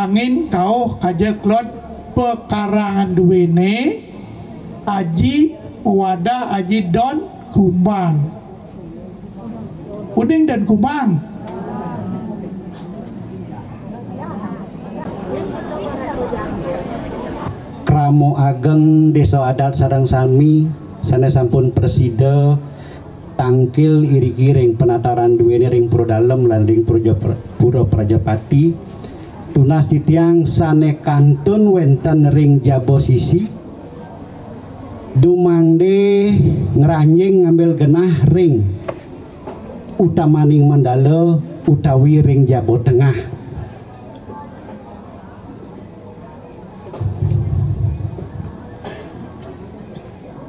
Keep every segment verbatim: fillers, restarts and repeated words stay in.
Angin kauh kaja kelod pekarangan duene, Aji Wadah Aji Don Kumbang. Uning Don Kumbang. Krama Ageng Desa Adat sareng sami sane sampun prasida tangkil iriki ring penataran duene ring Pura Dalem lan ring Pura, Pura Prajapati. Tunas titiang sane kantun wenten ring jaba sisi, dumangde ngranjing ngambil genah ring utamaning mandala utawi ring jaba tengah.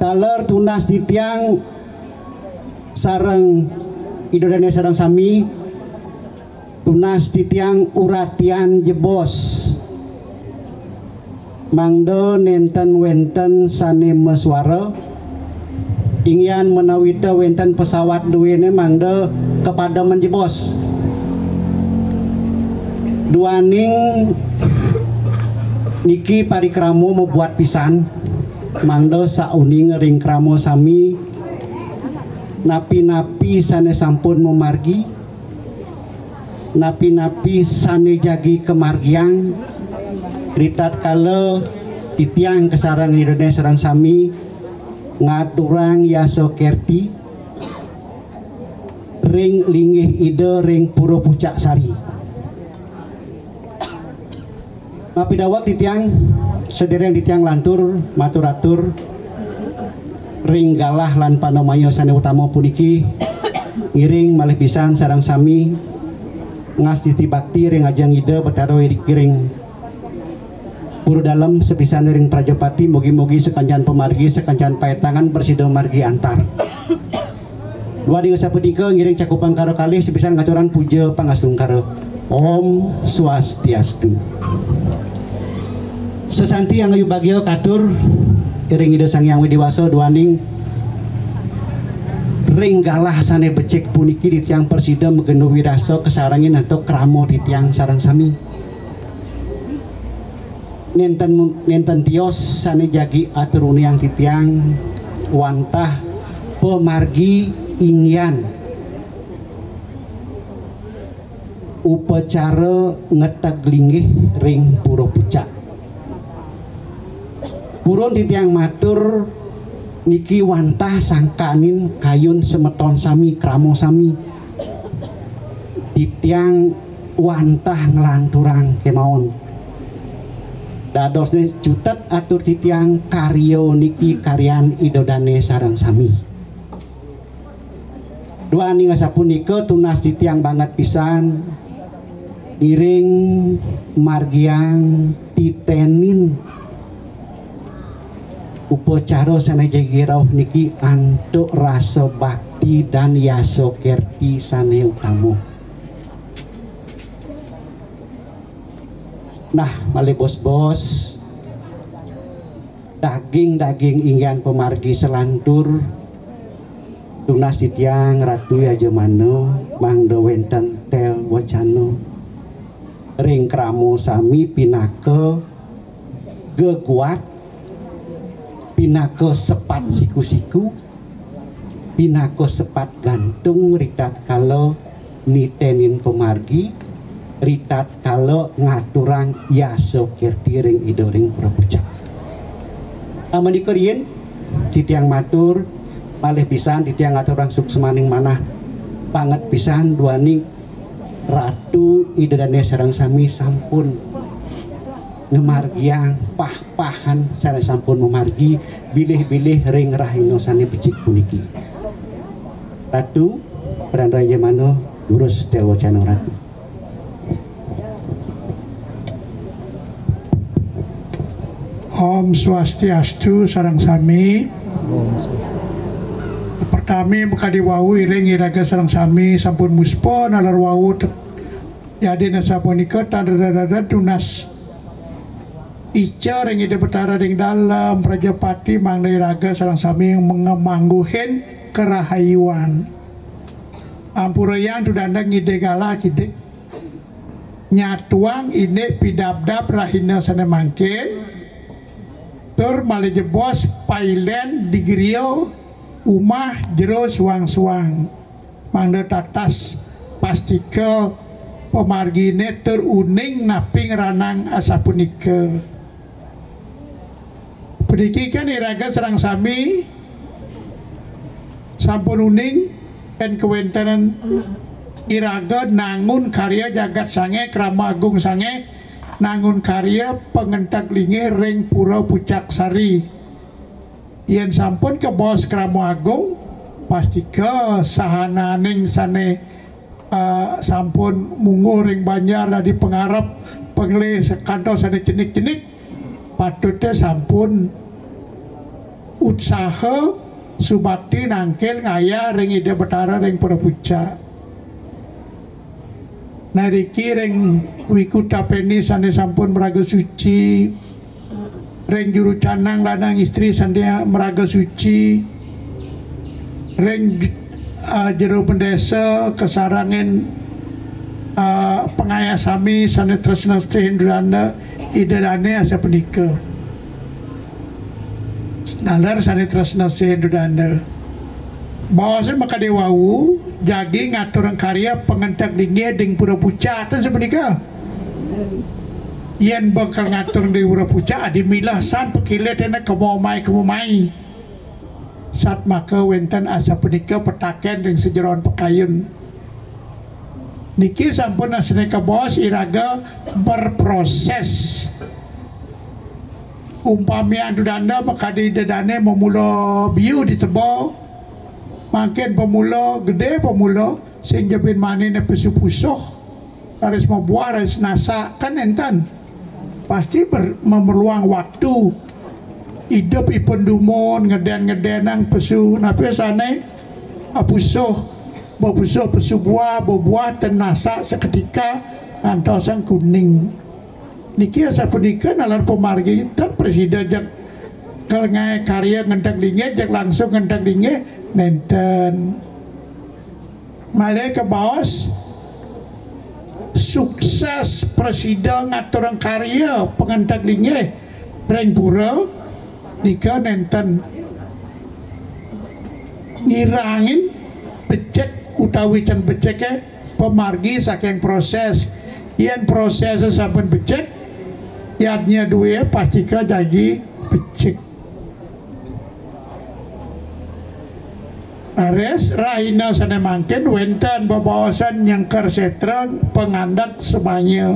Taler tunas titiang sareng Ida Dane sareng sami, tunas titiang uratian jebos. Mangda nenten wenten sane masuara, inggian menawita wenten pesawat duene mangda kapademen jebos. Duaning niki parikrama mabuat pisan, mangda sauning ring krama sami, napi-napi sane sampun mamargi, napi-napi sane jagi kamargiang, ritatkala titiang kasareng Ida Dane sareng sami ngaturang yasa kerti ring linggih Ida ring Pura Pucak Sari. Mapidaweg titiang, sedereng titiang lantur matur-atur ring galah lan panamaya sane utama puniki, ngiring malih pisan sareng sami ngastiti bakti ring ajeng Ida Betara iriki ring Pura Dalem, sapisan ring Prajapati, mugi-mugi sakancan pamargi, sakancan paetangan prasida margi antar. Duaning sapunika ngiring cakupang karo kalih sapisan ngaturang puja pangastungkara. Om Swastiastu. Sesanti angayu bagia katur ring Ida Sang Hyang Widi Wasa duaning ring galah sane becik puniki titiang prasida magenah wirasa kasarengin antuk krama titiang sareng sami. Nenten, nenten tios sane jagi aturuniang titiang wantah pamargi inggian upacara ngeteg linggih ring Pura Pucak. Purun titiang matur niki wantah sangkaning kayun semeton sami, krama sami. Titiang wantah nglanturang kemawon. Dadosne cutet atur titiang karya niki karyan Ida Dane sareng sami. Duaning asapunika tunas titiang banget pisan ngiring margiang titenin upacara sane jagi rauh niki antuk rasa bakti dan yasa kerti sane utama. Nah, malih bos-bos, daging-daging inggian pamargi salantur, tunas titiang Ratu Yajamana mangda wenten tel wacana ring krama sami pinaka geguat, pinaka sepat siku-siku, pinaka sepat gantung ritatkala nitenin pamargi, ritatkala ngaturang yasa kirti ring Ida ring Pura Pucak. Amenika riin titiang matur, malih pisan titiang ngaturang suksmaning manah banget pisan duaning Ratu Ida Dane sareng sami sampun ngamargiang pah-pahan sane sampun mamargi bilih-bilih ring rahina sane becik puniki. Ratu, pranto yajamana, durus tel wacana Ratu. Om Swastiastu sareng sami. Pertami makadi wau iring iraga sareng sami sampun muspa naler wau tet-, yadin sapunika tan reda-reda tunas ica ring Ida Betara ring Dalem Prajapati mangda iraga sareng sami ngemangguhin karahayuan. Ampurayang tudandang ngide galah kidik. nyatuang indik pidabdab rahina sané mangkin, tur malih jebos pailen di griya umah jero suang-suang. Mangda tatas pastika pamarginé tur uning napi ngranang asapunika. Puniki kan iraga sareng sami sampun uning kan kawéntenan iraga nangun karya jagat sangé, krama agung sangé, nangun karya pangenteg linggih ring Pura Pucak Sari. Yén sampun kabaos krama agung, pastika sahananing sané, eh, sampun mungguh ring banjar dadi pangarep, panglih kantos sané cenik-cenik, patutnya sampun utsaha subakti nangkil ngayah ring Ida Betara ring Pura Pucak. Nah, riki ring Wiku Tapeni sané sampun maraga suci, ring Juru Canang lanang istri sané maraga suci, ring, ah, jero bendésa kasarengin, ah, pangayah sami sané tresna sri Hindu Danda, Ida Dané asapunika. Nalar sané tresna sri Hindu Danda. Baosé makadi wau, jagi ngaturang karya pangenteg linggih ring Pura Pucak, ten sapunika. Yén bakal ngatur ring Pura Pucak, adi milah san pakilit éné kemomai-kemomai. Satmaka wénten asapunika petaken ring sajeroan pakayun. Niki sampun asrika bos iraga berproses. Umpami Hindu Danda makadi Ida Dané mamula biu di teba, mangkin pamula gedé pamula, sing jebin maniné pesu pusuh, raris mabuah, raris nasak, kan énten. Pasti ber-, memerluang waktu. Idup ipun dumun, ngeden-ngedenang pesu, napi sané apusuh, bapusuh pesu buah, babuah ten nasak seketika, ngantosang kuning. Niki asapunika nalar pamargi ten prasida jeg kal ngaé karya ngenteg linggih, jeg langsung ngenteg linggih, nénten. Malih kabaos sukses prasida ngaturang karya pangenteg linggih ring pura nika nénten ngirangin becik utawi can beciké pamargi saking proses. Yén prosesé sampun becik, yadnya duwé pastika jagi becik. Raris rahina sané mangkin wénten bebaosan nyengker sétra pangandeg semaya.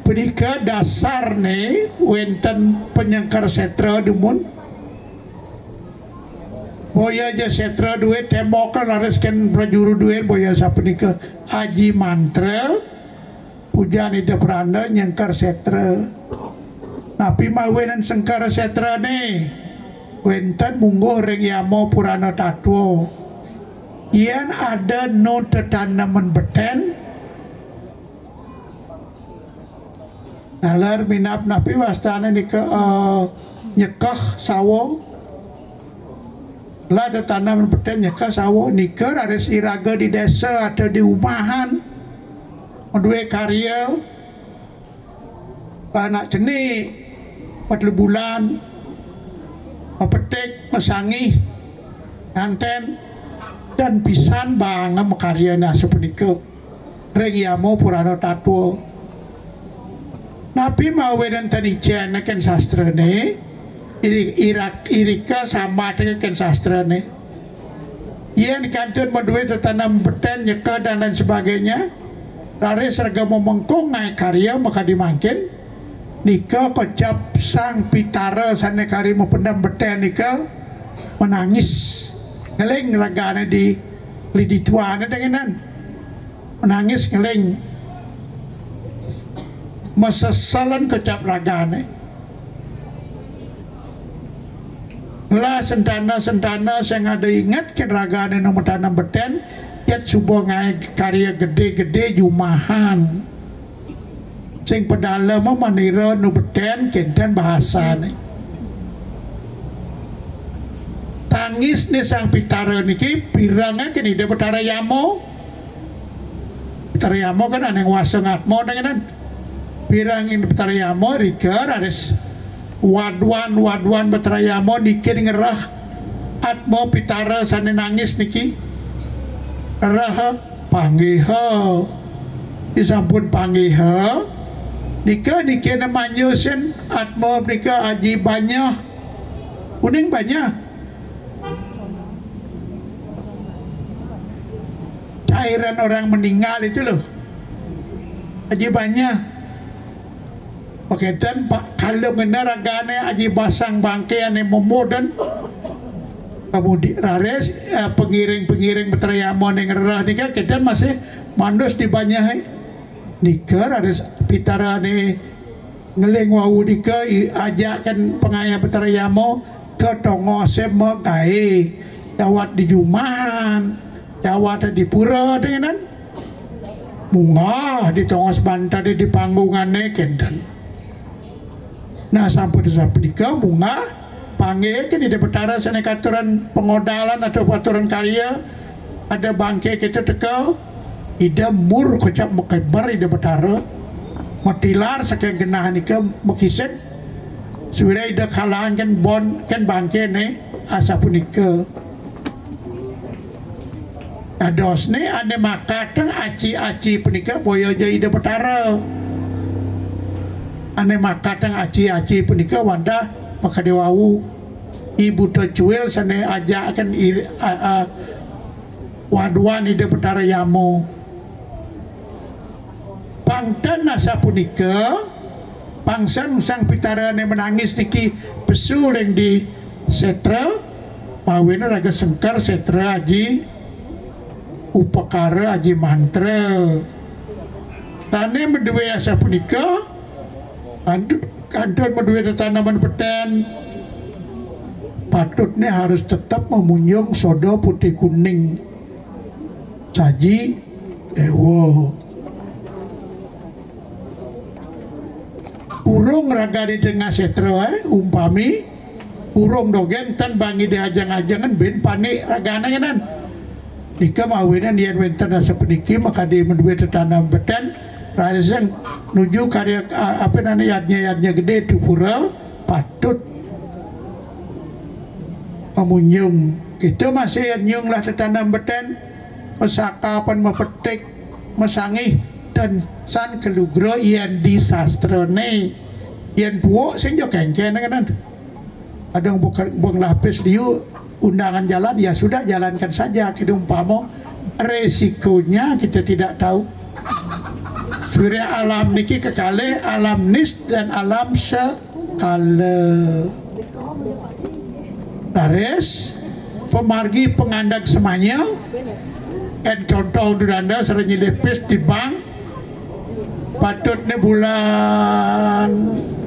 Punika dasarné wénten panyengker sétra dumun. Boya ja sétra duwé témbok raris kén prajuru duwé boya sapunika aji mantra. Pujan Ida Pranda nyengker sétra. Napi mawinan sengker sétrané? Wénten mungguh ring Yama Purana Tatwa. Yén ada nu tetanemen betén, nalar minab napi wastané nika, eh, nyekeh sawa. Lah tetanemen betén nyekeh sawa nika raris iraga di désa atau di umahan. Madué karya, panak cenik, matelu bulan, mapetik, masangih, nganten, dan pisan bang makarya nasa punika. Ring Yama Purana Tatwa. Napi mawinan ten icén kén sastrané, iri-, irak-, irika sambat kén sastrané. Yén kantun madué tetanem betén nyekeh dan lain sebagainya, raris rega mamengkung ngaé karya makadi mangkin, nika kocap Sang Pitara sané kari mapendem betén nika manangis. Ngeling ragané di lidi tuané dengenan. Manangis ngeling. Maseselen kocap ragané. Lah sentana-sentana sing ada inget kén ragané nu matanem betén, yat suba ngaé karya gedé-gedé jumahan. Sing pedalem manira nu betén kénten bahasané. Tangis ni Sang Pitara niki pireng kén Ida Betara Yama. Betara Yama kan ané nguasa ngatma dengan. Pireng Ida Betara Yama rika raris waduan-waduan Betara Yama niki ngerah atma Pitara sané nangis niki. Rah panggiha. Disampun panggiha. Nika niki né manjusin atma nika Aji Banyah. Uning Banyah. Cairan orang meninggal itu loh. Aji Banyah. Pakétan Pak, kalau ngena ragané Aji Basang Bangké ané memudan. Kemudian raris eh, pengiring-pengiring Betara Yama ning rerah nika kétan masih mandus di Banyah. Nika raris Pitarané ngeling wau nika i- ajakkan pangayah Betara Yama ke tongosé magaé. Jawat di jumahan, jawat di pura dengan. Munggah di tongos bantané di panggungané kénten. Nah, sampun sapunika munggah panggih kén Ida Betara sané katuran pengodalan atau katuran karya. Ada bangké kita teka Ida mur kocap makeber Ida Betara. Matilar saking genah nika makisik. Suwira Ida kalangan kén bon kén bangké né asapunika. Dadosné ané makatang aci-aci punika boya ja Ida Betara. Ané makatang aci-aci punika wantah makadéwau Ibu Tecuil sané ajakkan i- a- a- waduan Ida Betara Yama. Pangten asapunika, pangsen Sang Pitarané menangis niki pesu ring di sétra, mawinan raga sengker sétra aji upakara aji mantra. Dané madué asapunika, kantun, kantun madué tetanaman petén, patutné harus tetep mamunjung soda putih kuning. Saji déwa. Urung raga di tengah sétra, eh, umpami urung dogén ten bangi diajeng-ajengan bin panik ragané ngenan. Nika mawinan yén wénten asapuniki makadi madué tetanam petén, raris nuju karya, a- apa nana yadnya-yadnya gedé tu pura patut mamunjung. Kita masih nyung lah tetanam petén, masakapan, mapetik, masangih, dan san kalugra yén di sastrané. Yén puuk sing ja kéngkén ngenan. Ada bukan buang lapis liu undangan jalan, ya sudah, jalankan saja. Kita umpama resikonya kita tidak tahu. Surya alam niki kekalih alam nis dan alam sekala. Raris pamargi pangandeg semaya, en contoh untuk anda sering nyelipis di bank, patutnya bulan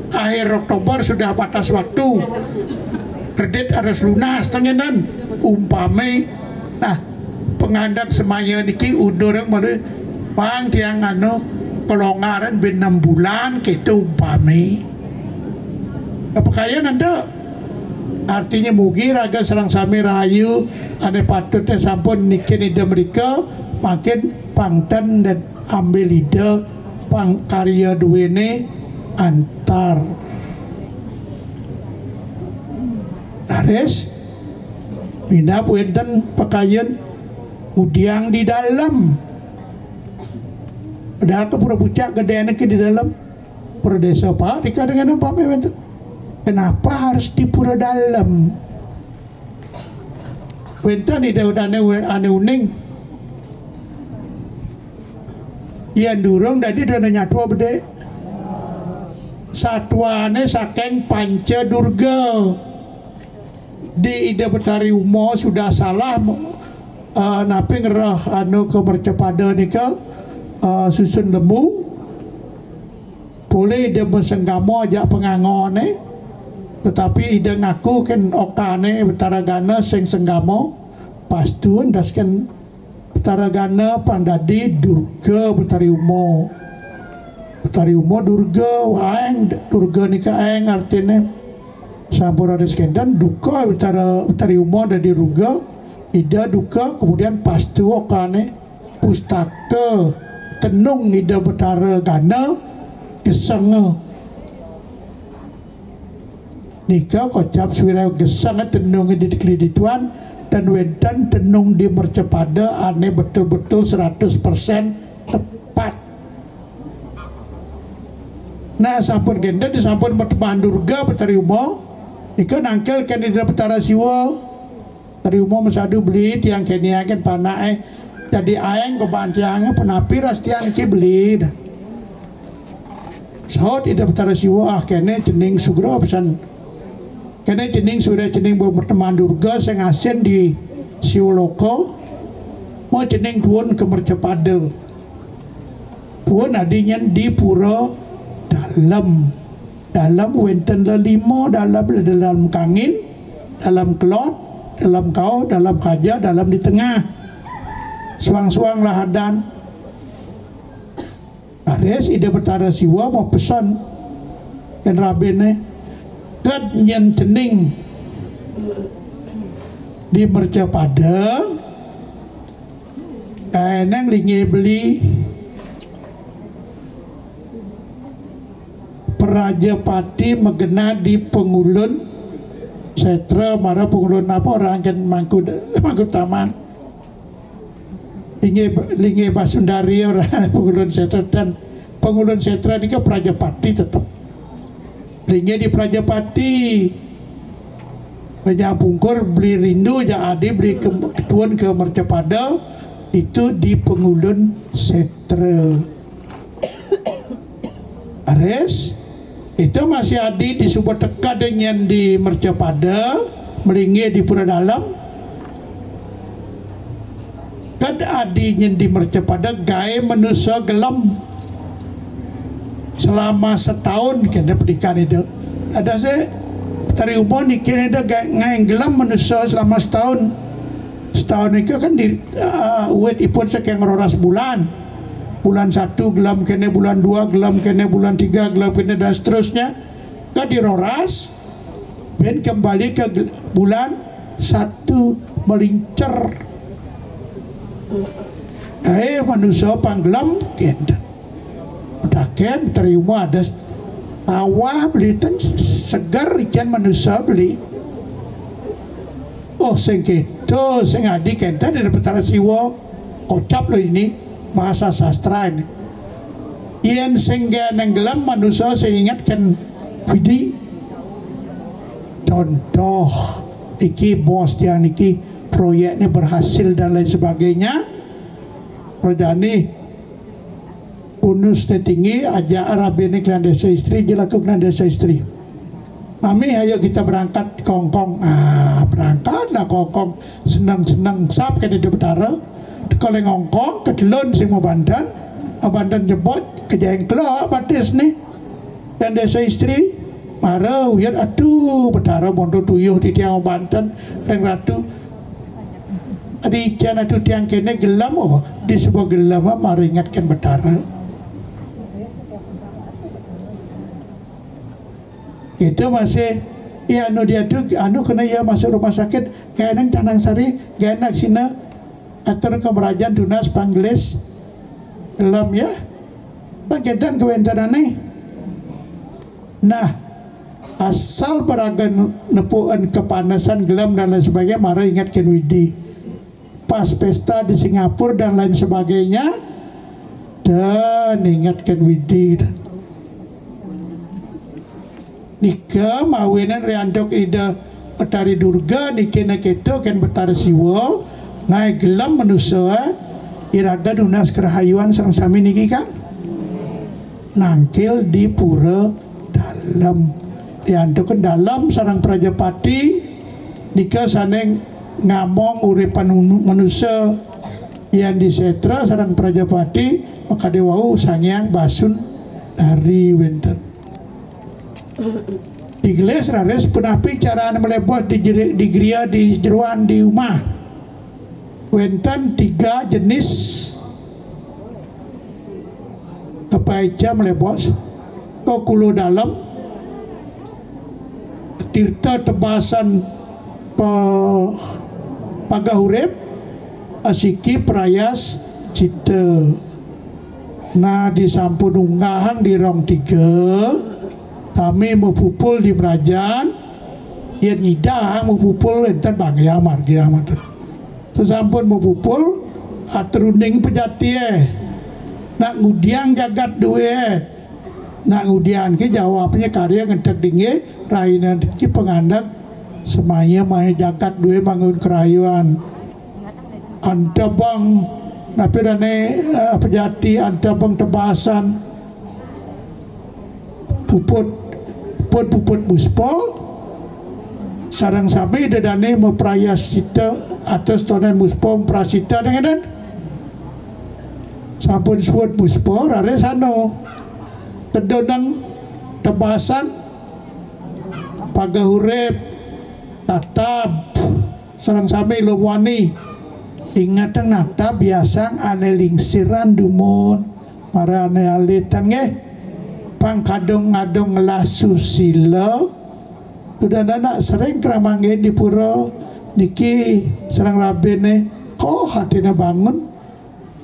akhir Oktober sudah batas waktu kredit harus lunas tengenan. Umpami, nah, pangandeg semaya niki undur yang mana bang tiang anu kelonggaran bin enam bulan gitu umpami. Apa kaya nanti artinya mugi raga sareng sami rahayu, ané patutnya sampun niki Ida mrika, makin pangten dan ambil Ida pangkarya duwéné antar. Raris minab wénten pakayun ngudiang di dalam. Padahal ke pura pucak gedéné ke di dalam. Pura désa Pak, dikatakan umpami wénten. Kenapa harus di pura dalam? Wénten Ida ané, ané uning. Yén durung dadi dana nyatwa bedé. Satwané saking Panca Durga. Di Ida Betari Uma sudah salah, eh, napi ngerah anu ke mercapada nika, eh, susun lembu. Polih Ida masenggama ajak pangangoné, tetapi Ida ngaku kén okané Betara Gana sing senggama, pastun dasken Betara Gana pang dadi Durga Betari Uma. Betari Uma Durga, waeng Durga nika eng artiné. Sampun raris kenten duka Betara, Betari Uma dadi ruga, Ida duka, kemudian pastuokane pustaka tenung Ida Betara Gana gesenga. Nika kocap swira gesenga tenung di kelidituan dan wenten tenung di mercapada ane betul-betul seratus persen tepat. Nah, sampun kenten disampun merteman durga Betari Uma, nika nangkil kenten Ida Betara Siwa. Betari Uma masadu beli tiang kene aken panake dadi aeng kebaan tiange, penapi ras tiang niki beli. Saut Ida Betara Siwa, ah, kene cening sugra pesan. Kene cening sugra cening merteman durga sing asin di Siwaloka. Mau cening tuun ke mercapada. Tuun adi nyen di pura dalem. Dalem wenten lelima dalem, dalem kangin, dalem kelod, dalem kauh, dalem kaja, dalem di tengah. Suang-suang lahadan. Raris Ida Betara Siwa mapesen ken rabine, ked nyen cening di mercapada, kaeneng linge beli Prajapati magena di Pengulun Setra, mara Pengulun apa orang kan mangku, mangku taman. Linge, linge Basundari orang Pengulun Setra, dan Pengulun Setra nika Prajapati tetep. Linge di Prajapati. Menyang pungkur beli rindu ja adi beli ke, tuun ke mercapada itu di Pengulun Setra. Aris, itu masih adi di suba teka dengan di mercapada, melinggih di pura dalam. Kad adi nyen di mercapada gae manusa gelem selama setahun kene pedikan ida. Ada se Betari Uma niki ida gae ngae gelem manusa selama setahun. Setahun itu kan di uh, wit ipun saking roras bulan. Bulan satu gelem kene, bulan dua gelem kene, bulan tiga gelem kene, dan seterusnya. Kan diroras, ben kembali ke gel- bulan satu melincer. Eh, manusia panggelem kenten. Udah ken terima ada tawah beli ten segar ikan manusia beli. Oh, sing keto, sing adi kenten dari Betara Siwa. Kocap lo ini bahasa sastra ini. Yen sing nenggelam manusia sing ingat kan Widi. Contoh, iki bos tiang niki proyeknya berhasil dan lain sebagainya. Rajani bonus tinggi aja arabine klan desa istri, jelaku klan desa istri. Mami, ayo kita berangkat kongkong. Ah, berangkatlah kongkong. Senang-senang sap kene di Betara. Kalau ngongkong ketelun sing mau bandan, mau bandan jebot ke jengklo batis nih. Dan desa istri mara uyat atu Betara mondo tuyuh di tiang banten dan ratu. Adi ican atu tiang kene gelam oh, di sebuah gelam mara ingatkan Betara. Itu masih ya anu dia tu anu kena ia masuk rumah sakit, kayak nang canang sari, kayak nak sina atur kemerajan tunas panggelis gelem ya. Pengketan kewentenane. Nah, asal beragan nepuan kepanasan gelem dan lain sebagainya, mara ingatkan Widi. Pas pesta di Singapura dan lain sebagainya, dan ingatkan Widi. Nika mawinan riantuk Ida Betari Durga niki nak keto kan Betara Siwa ngai gelem manusia iraga nunas kerahayuan sareng sami niki kan nangkil di pura dalam. Riantuk dalam sareng Prajapati nika sane ngamong uripan manusia yang di setra sareng Prajapati maka dewau sangyang basun dari wenten. Digelis raris punapi carane melebos di, di geria di jeruan di umah. Wenten tiga jenis kepaica melebos. Kokulo dalem, Tirta Tebasan pe-, Pagah Urip, asiki prayascita. Nah, disampun unggahang di rong tiga, sami mapupul di mrajan, yén nyidang mapupul énten banggayang margiang manten. Sasampun mapupul, aturuning pejatié. Nak ngudiang jagat duwé. Nak ngudiang ké jawabné karya ngedeg dinggih, rahina ké pangandeg semaya maya jagat duwé manggun karayuan. Antebeng, napi dané, eh, pejati, antebeng Tebasan. Puput, pun puput muspa, sareng sami ida dané maprayascita, atus tonen muspa maprayascita dengan. Sampun suud muspa, raris anu. Tedunang Tebasan, Pagah Urip, Tatab, sareng sami luwani. Ingetang natab biasang ané lingsiran dumun, mara ané alitan nggih. Pang kadung ngadung ngelah susila. Udah anak sering kramangin di pura niki sareng rabiné. Koh atiné bangun.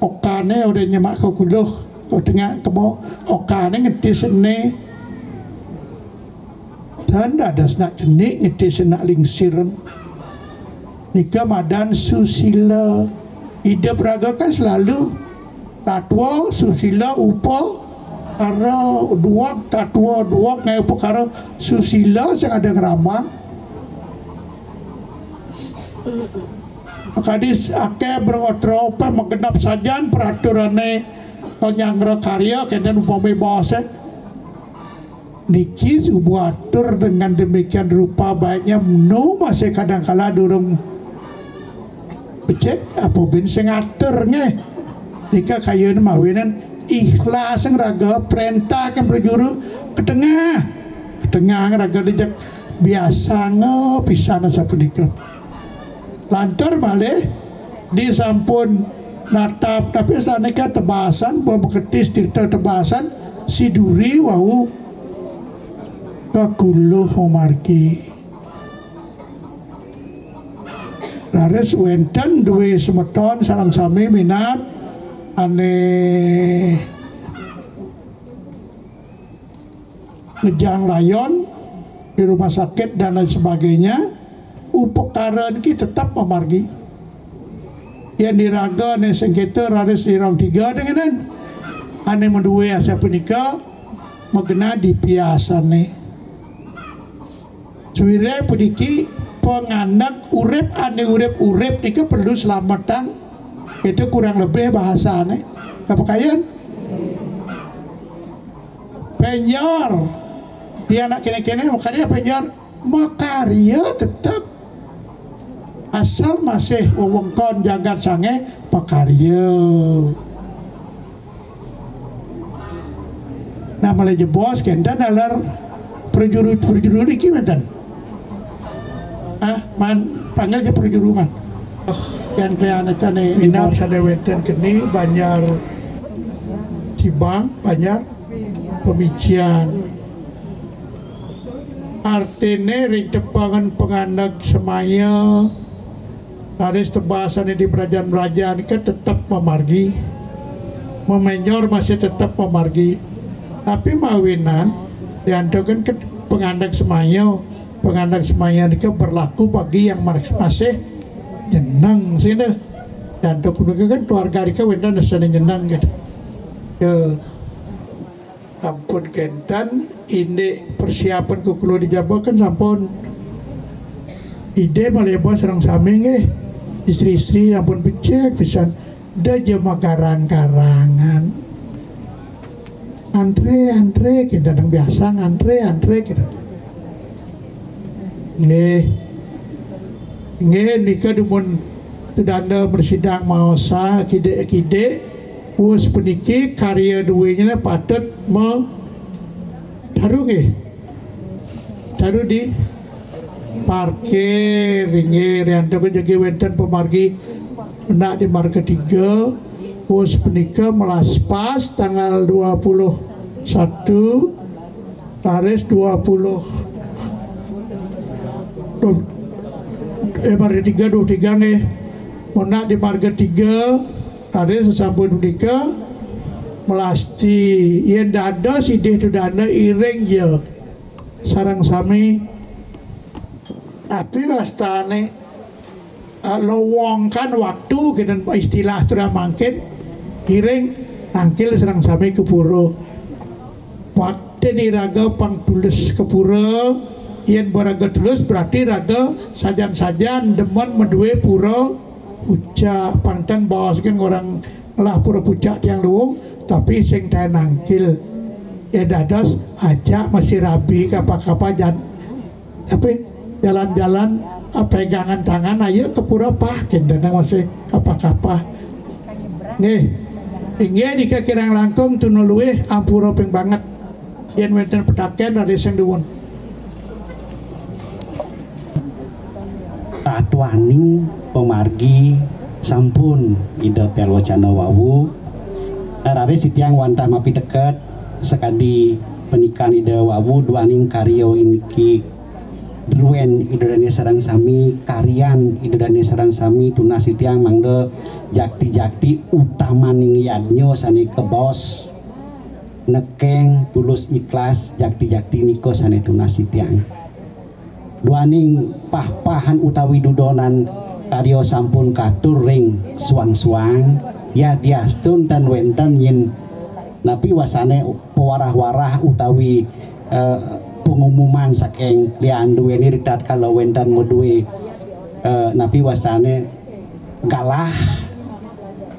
Okané udah nyemak ke kuluh, ke tengah kemo, okané ngetis ené. Dan dados nak cenik ngetis nak lingsir. Nika madan susila. Idup raga kan selalu tatwa, susila, upa, kara, duwag, tatwa, duwag, ngai upakara, susila sing ada ngrambang. Kadis akéh brata pé magenep sajan peraturané panyanggra karya kénten upami baosé. Niki suba atur dengan demikian rupa baiknya menu masih kadangkala durung becik apa bin sing atur nggih. Nika kayun mawinan ikhlas raga perintah kan berjuru ke tengah. Ke tengah raga dijak biasa nge pisan sapunika. Lantur malih disampun natap, tapi sanika Tebasan, pemeketis tirta Tebasan, siduri wau kakuluh mamargi. Raris wénten duwé semeton sareng sami minab ané ngejang layon di rumah sakit dan lain sebagainya, upakara niki tetep mamargi. Yén iraga ané sengketa raris di rong tiga dengan ané madué asapunika magena di piasané. Suwiré puniki pangandeg urip ané urip-urip nika perlu slametang. Itu kurang lebih bahasané. Kapakayan? Penjor. Di anak kéné-kéné makarya penjor. Makarya tetep. Asal masih wewengkon jagat sangé pakarya. Nah, malih jebos kénten taler prajuru-prajuru niki wénten. Ah, man, panggil aja prajuru man. Oh, yén klian acané minab sané wénten keni Banjar Cibang, Banjar Pemician. Artiné ring tepengan pangandeg semaya, raris tebasané di mrajan-mrajan nika tetep mamargi. Mamenjor masih tetep mamargi. Tapi mawinan diantukin ke pangandeg semaya, pangandeg semaya nika berlaku bagi yang mar-, masih nyeneng sini. Diantuk nika kan keluarga nika wénten sané nyeneng gitu. Ya. Ampun kénten, indik persiapan kukula di jaba kan sampun. Ida malih sareng sami nggih. Istri-istri ampun becik pisan. Da ja magarang-garangan. Antré, antré, kénten biasa ngantré, antré kénten. Nggih. Nggih, nika dumun tedanda mrasidang maosa kidik-kidik. Wus puniki karya duwénya patut ma-, taruh nggih. Taruh di parkir nggih, riantuk jagi wénten pamargi nak di marga tiga. Wus punika melas pas tanggal dua puluh satu, taris dua puluh eh, marga tiga, dua tiga nggih. Mun nak di marga tiga, tadi sesampun menika, melasti yen dados idih Tudana iring ya sareng sami, tapi wastane, eh, lowongkan waktu, kenten istilah Turan mangkin, iring nangkil sareng sami ke pura. Pakten iraga pang tulus ke pura, yen raga tulus berarti raga sajan-sajan demen madue pura pucak. Pang ten baos kan orang ngelah pura pucak tiang luung, tapi sing taen nangkil. Ya dados ajak masih rabi kapa-kapa jan, tapi jalan-jalan, ah, pegangan tangan, ayo ke pura pah, kenten masih kapa-kapa. Nggih. Inggih nika kirang langkung tunu luwih ampura ping banget. Yen wenten petaken raris sing duwun. Tatuaning pamargi sampun Ida Telwacana wau. Raris titiang wantah mapiteket sakadi panikan Ida wau, duaning karya iniki druen Ida Dane sareng sami, karyan Ida Dane sareng sami, tunas titiang mangda jakti-jakti utamaning yadnya sane kebos, nekeng, tulus, ikhlas, jakti-jakti nika sane tunas titiang. Duaning pah-pahan utawi dudonan karya sampun katur ring suang-suang, yadiastun tan wenten yen napi wasane pawarah-warah utawi, eh, pengumuman saking lian duweni ritatkala wenten madue, eh, napi wasane galah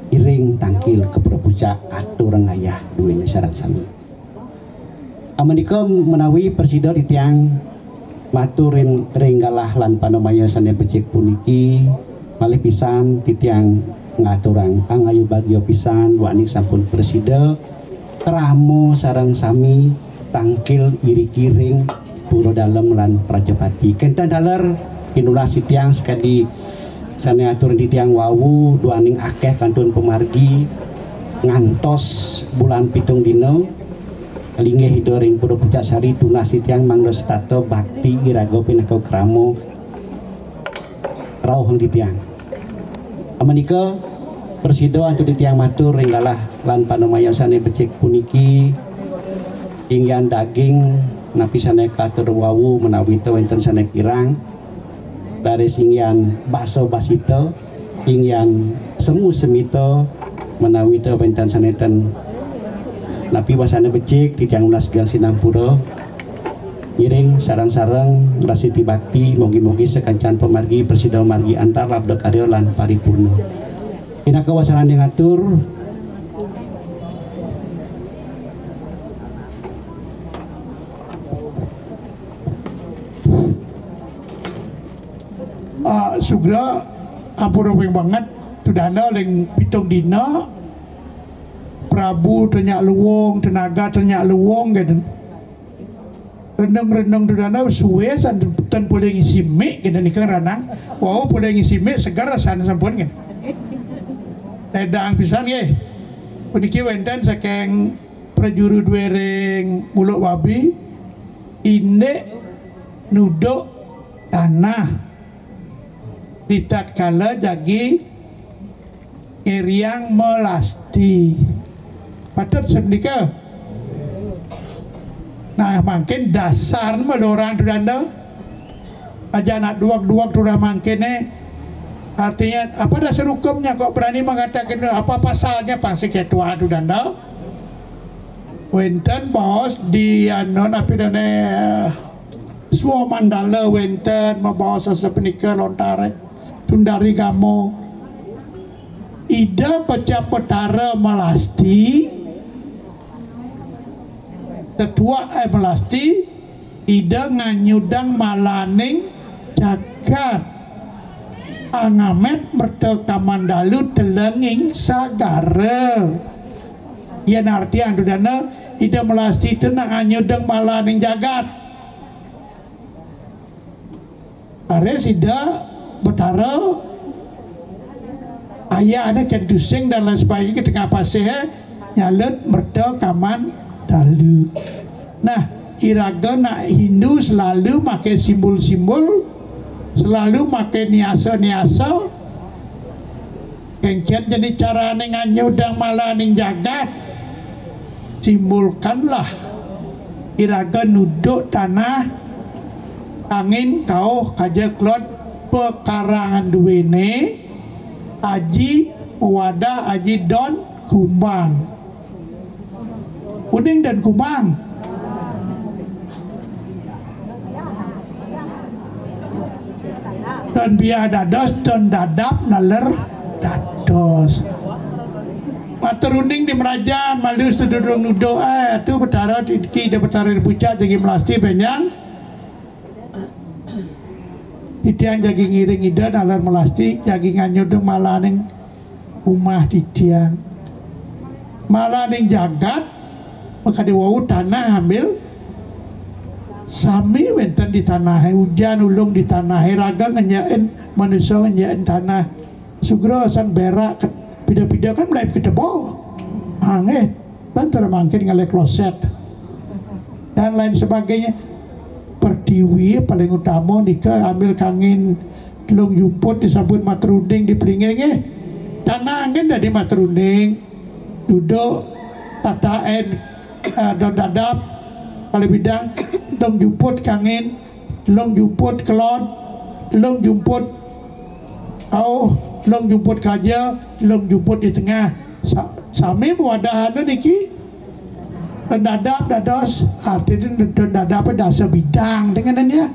iring tangkil ke pura pucak atur ngayah duweni sareng sami. Amenika menawi prasida titiang matur ring, ring galah lan panamaya sane becik puniki, malih pisan titiang ngaturang pangayu bagia pisan waning sampun prasida krama sareng sami tangkil iriki ring pura dalem lan prajapati. Kenten taler pinunas titiang sakadi sane atur titiang wau, duaning akeh kantun pamargi ngantos bulan pitung dina linggih Ida ring Pura Pucak Sari, tunas titiang mangda setata bakti iraga pinaka krama rauh titiang. Amenika prasida antuk titiang matur ring galah lan panamaya sane becik puniki, inggihan daging napi sane katur wau menawi ta wenten sane kirang, raris inggihan basa basita, inggihan semu semita menawi ta wenten sane ten napi wasane becik, titiang nunas geng sinampura. Ngiring sareng-sareng rasiti bakti, mugi-mugi sakancan pamargi prasida margi antar labda karya lan paripurna. Pinaka wasananing atur. Ah, sugra ampura ping banget, Tudana ring pitung dina, Prabu tenyak luwung, tenaga tenyak luwung, gitu. Renung-renung Tudana suwe san ten polih ngisi mik, gitu, nika ranang. Wau polih ngisi mik seger san sampun, gitu. Ledang pisan, nggih. Puniki wenten saking prajuru Dwering Muluk Wabi, indik nuduk tanah. Ritatkala jagi ngeriang melasti. Patut sapunika. Nah, mangkin dasar melorang Tudana. Aja nak duak-duak Tuda mangkin, eh. Artinya, apa dasar hukumnya kok berani mengatakan apa pasalnya pasti ketua Tudana? Wenten baos di anu napi dane Swa Mandala wenten mabaos sapunika lontar Sundari Gama. Ida kocap Betara melasti, tetuak, eh, melasti, Ida nganyudang malaning jagat. Angamet merta kamandalu telenging sagara. Yen artian Tudana, Ida melasti tenang anyudeng malaning jagat. Are sida Betara ayahne Ken Tusing dan lain sebagainya ke tengah pasih, eh, nyalut merta kaman dalu. Nah, iraga nak Hindu selalu make simbol-simbol selalu maké niasa-niasa. Kéngkén jani carané nganyudang malaning jagat. Simbulkanlah iraga nuduk tanah angin kauh kaja kelod pekarangan duéné Aji Wadah Aji Don Kumbang. Uning Don Kumbang. Don Biah dados, Don Dadap naler dados. Matur uning di merajan, malu sedudung nuduh, eh, tu Betara Tiki, Ida Betara di pucak, jagi melasti benjang. Titiang jagi ngiring Ida naler melasti, jagi nganyudung malaning umah titiang. Malaning jagat, makadi wau tanah ambil sami wénten di tanahé, ujan ulung di tanahé, raga ngenyekin, manusa ngenyekin tanah. Sugra san berak, ke-, pida-pida kan mulai ketebo. Ah, nggih. Banter mangkin ngalih kloset. Dan lain sebagainya. Pertiwi paling utama nika ambil kangin telung jumput disampun matruding di pelinggih nggih. Tanah angin dadi matruding. Duduk tataen, eh, don dadap, kalih bidang, telung jumput kangin, telung jumput kelod, telung jumput kauh, telung jumput kaja, telung jumput di tengah. Sa-, sami mawadahan niki. Don dadap dados, artiné don dadap dasa bidang dengan ya.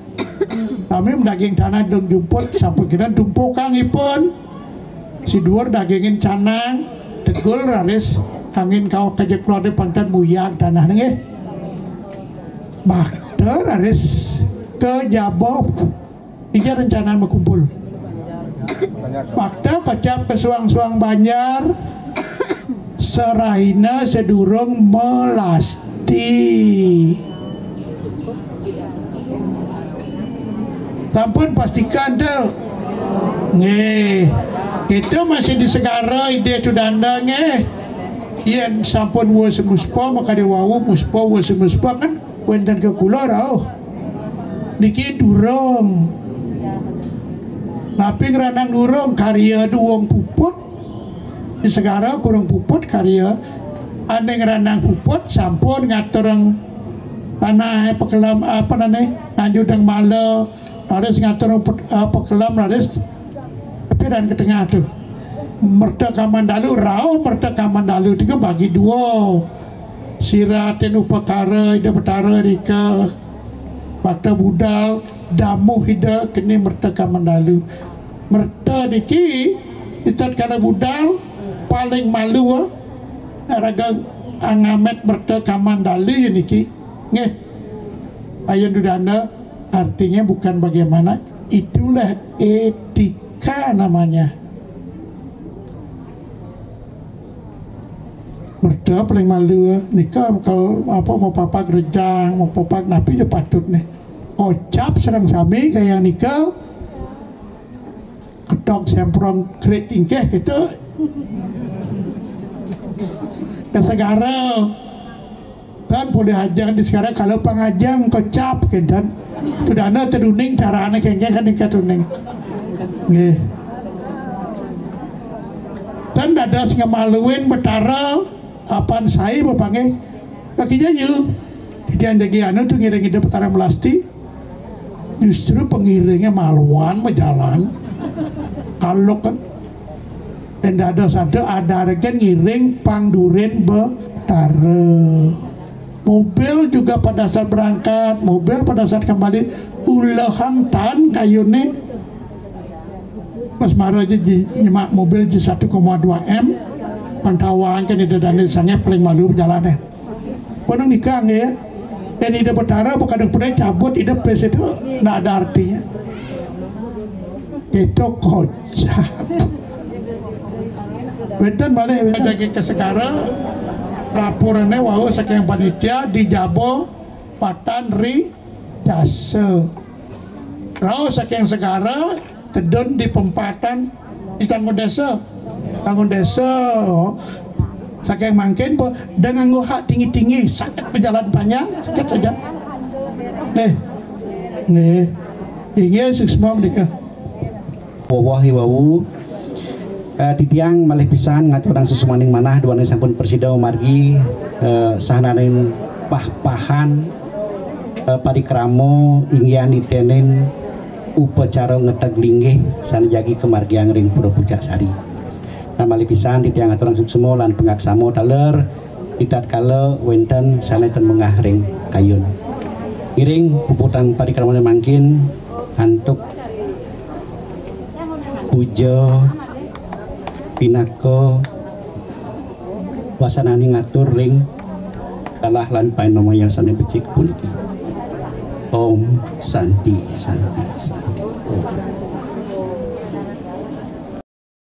Sami madaging tanah telung jumput, sampun kira tumpukang ipun. Siduur dagingin canang, tegul raris kangin kauh kaja kelodé pantun muyag tanah nggih. Bakta raris ka jaba. Ija rencana makumpul. Bakta kocap ka suang-suang banjar, sarahina sadurung melasti. Sampun pastikan tu. Nggih. Itu masih di segara Ida Tudanda nggih. Yén sampun wus muspa, makadi wau muspa, wus muspa kan wénten ka kula rauh. Niki durung. Napi ngranang durung, karya duwung puput. Di segara kurung puput karya. Ané ngranang puput sampun ngaturang tanah pekelam apa nane, nganyudang mala, raris ngaturang put-, eh, pekelam, raris pidan ke tengah tu. Merta Kamandalu, rauh merta Kamandalu tiga bagi dua. Siratin upakara Ida Betara rika bakta budal, damuh Ida keni merta Kamandalu. Merta niki, icat kana budal, paling malu, ah. Raga angamet merta Kamandalu niki. Nggih. Ayun Dudana, artinya bukan bagaimana, itulah etika namanya. Merta paling malu, nika kalau apa, mau papak rejang, mau papak napi je patut nih. Kocap sareng sami kaya nika. Ketok semprong krit ingkeh gitu. Ka segara. Tan polih ajang di segara kalau pangajang kocap kinten. Tudana teduning carane kengkeh kan nika tuning. Nggih. Tan dados ngemaluin Betara apan sai bapanggih kaki jayu. Titiang jagi anu tu ngiring Ida Betara Melasti. Justru pengiringnya maluan majalan. Kalau kan, dan dados ada, ada kan ngiring pangdurin Betara. Mobil juga pada saat berangkat, mobil pada saat kembali, ulahang tan kayune. Pas mara aja ji-, nyemak mobil ji satu koma dua M, pantauan kan Ida Dane sange paling malu jalannya. Pun nikah nggih. Dan Ida Betara bukan yang pernah cabut, Ida pes itu ndak ada artinya. Itu kocap. Wénten malih, wénten. Daging ka segara, laporane wau saking panitia di jaba patan ri jasa. Rauh saking segara, tedun di pempatan di tanggung desa. Tanggung desa, oh. Saking mangkin, po, dengan nganggo hak tinggi-tinggi, sakit berjalan panjang, sakit saja. Nih, nih. Inggih, suksma menika. Wawah iwawu. Eh, titiang malih pisan ngaturang suksmaning manah duaning sampun prasida margi, eh, sahananing pah-pahan, eh, parikrama inggihan nitenin upacara ngeteg linggih sane jagi kamargiang ring Pura Pucak Sari. Nah, malih pisan titiang aturang suksma lan pangaksama taler ritatkala wenten sane ten munggah ring kayun. Ngiring puputang parikramane mangkin antuk puja pinaka wasanane ngatur ring kalah lan panemaya sane becik puniki. Om Santi, Santi, Santi. Om.